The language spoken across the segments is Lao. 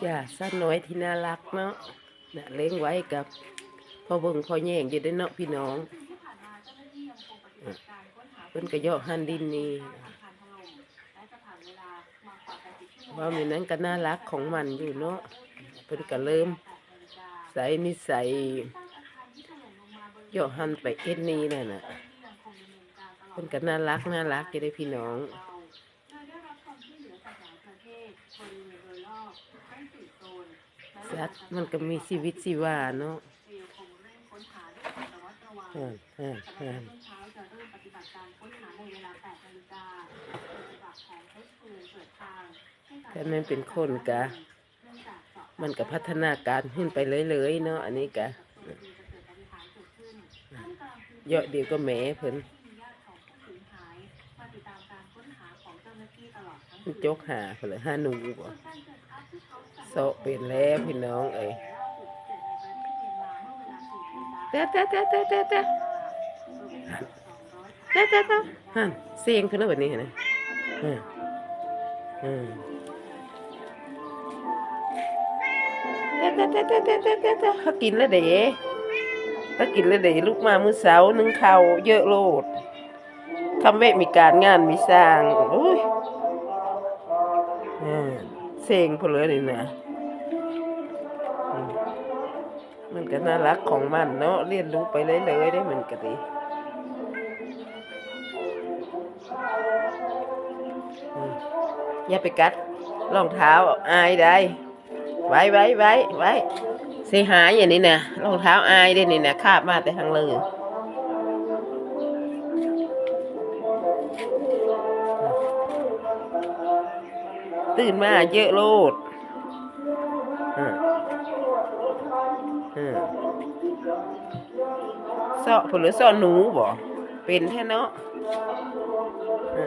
ຈ້າ ສັດນ້ອຍທີ່ໜ້າຮັກເນາະ ນະ ລ້ຽງໄວ້ກະພໍເບິ່ງພໍແຍງຢູ່ເດ້ເນາະພີ່ນ້ອງ. ອາ ເພິ່ນກະເຍາະຫັ້ນດິນນີ້ ເວົ້າແນວນັ້ນກະໜ້າຮັກຂອງມັນຢູ່ເນາະ. ເພິ່ນກະເລີ່ມໃສ່ນິໄສເຍາະຫັ້ນໄປເຮັດນີ້ແຫຼະນະ. ເພິ່ນກະໜ້າຮັກ ໜ້າຮັກຢູ່ເດ້ພີ່ນ້ອງ. ສັດມັນກະມີຊີວິດຊີວາເນາະ. ຫັ້ນ ຫັ້ນ ຫັ້ນ ຄັນແມ່ນເປັນຄົນກະ ມັນກະພັດທະນາການຂຶ້ນໄປເລື້ອຍໆເນາະ. ອັນນີ້ກະເຍາະດຽວກະແມ່ເພິ່ນ ມັນຈົກຫາພຸ້ນລະ ຫາໜູບໍ ເຊາະເປັນແລ້ວພີ່ນ້ອງເອີຍ. ແຕະ ແຕະ ແຕະ ແຕະ ແຕະ ແຕະ ຫັ້ນ ເສງເພິ່ນລະບາດນີ້ຫັ້ນນະ. ອືມ ອືມ ແຕະ ແຕະ ແຕະ ເຂົາກິນລະເດ ເຂົາກິນລະເດ. ລຸກມາມື້ເຊົ້າ ໜຶ້ງເຂົ້າເຍາະໂລດ. ຄຳເວະມີການງານມີສ້າງ ໂອ້ຍ ເອີ ເສັງພຸ້ນເລີຍນີ້ນະ. ອືມ ມັນກະໜ້າຮັກຂອງມັນເນາະ ລຽນຮູ້ໄປເລື້ອຍໆເດ້ ມັນກະດີ. ອືມ ຢ່າໄປກັດລອງເທົ້າ ອາຍໄດ໋. ໄວ້ ໄວ້ ໄວ້ ໄວ້ ເສຍຫາຍອັນນີ້ນະ ລອງເທົ້າອາຍເດ້ນີ້ນະ ຄາບມາແຕ່ທາງເລີ. ຕື່ນມາເຍາະໂລດ. ເອີ ເອີ ເຊາະພຸ້ນເລີຍ ເຊາະໜູບໍ ເປັນແທ້ເນາະ. ເອີ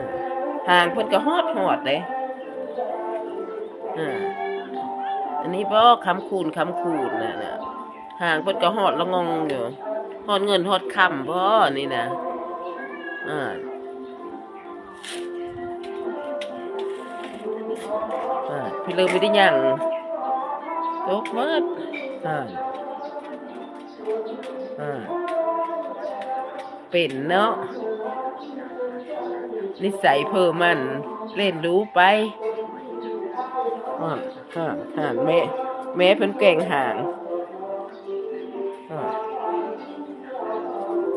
ຫາງເພິ່ນກະຮອດ ຮອດເດ້. ເອີ ອັນນີ້ບໍ ຄຳຄູນ ຄຳຄູນນະ ນະ ຫາງເພິ່ນກະຮອດລະງ່ອງຢູ່ ຮອດເງິນຮອດຄຳບໍນີ້ນະ. ເອີ ເອີ ພີ່ເລີບໍ່ໄດ້ຫຍັງ ຕົກໝົດ. ເອີ ເປັນເນາະ ນິໄສເພີ້ມັນ ລຽນຮູ້ໄປ. ອາ ອາ ອາ ແມ່ ແມ່ເພິ່ນແກວ່ງຫາງ. ອາ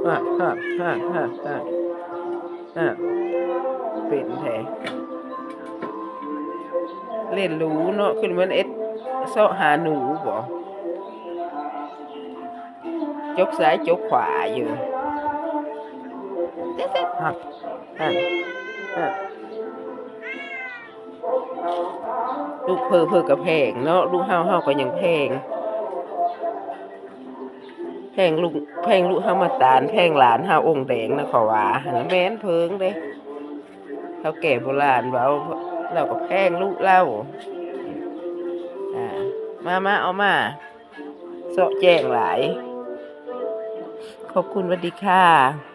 ອາ ອາ ເປັນແທ້ ລຽນຮູ້ເນາະ ຄືມັນເອັດເຊາະຫາໜູບໍ. ຈົກຊ້າຍຈົກຂວາຢູ່ ເຕັດໆ ຫັ້ນ ຫັ້ນ ຫັ້ນ. ລູກເພີ່ນ ເພິ່ນກະແພງເນາະ ລູກເຮົາ ເຮົາກະຍັງແພງ ແພງລູກ ແພງລູກເຮົາມາຕານ ແພງຫຼານເຮົາອົງແດງນະ ເຂົາວ່າຫັ້ນນະ. ແມ່ນເພິ່ນເດ້ ເຖົ້າແກ່ໂບລານເວົ້າ ລາວກະແພງລູກລາວ. ອາ ມາ ມາ ເອົາມາ ເຊາະແຈ້ງຫຼາຍ. ຂອບຄຸນ ຫວັດດີຄ່ະ.